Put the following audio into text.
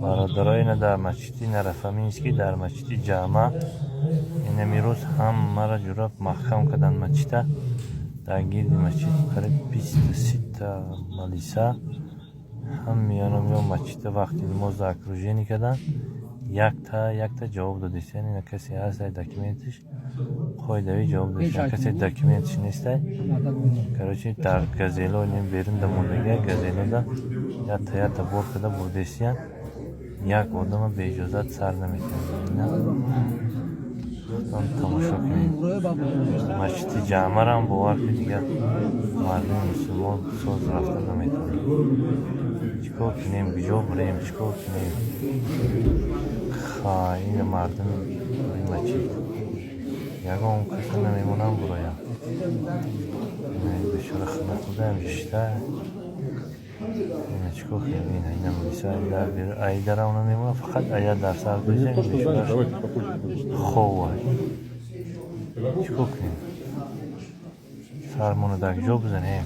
Бародаро, ина дар масҷиди Нарофоминский, дар масҷиди Ҷама инами рӯз ҳамаро ҷураб маҳкам карданд масҷида. Дар гирди масҷид қариб 20-30-та малиса ҳамиёно мео масҷида вақти намоза окружение карданд. Якта якта ҷавоб додистиян. Ина касе ҳаст, документиш қоидавӣ ҷавоб додистиян, касе документиш нестай. Короче, дар газело берун дамондагия, газелода якта якта бор карда бурдестиян. Як одама беиҷозат сар наметавонад. Ина тамошо кунед масҷиди Ҷамарам. Бовар ки дигар мардуми мусулмон соз рафта наметавонад. Чӣ кор кунем, куҷо бурем, чӣ кор кунем? Ха, ина мардуми масҷид ягон каса намемонам буроям. Бечора хона худа шишта. Ина чӣ кор кунем? Ина, ина милиса айдарам намемонам, фақат ая дар сар дозем. Хова, чӣ кор кунем? Сармоно дар куҷо бизанем?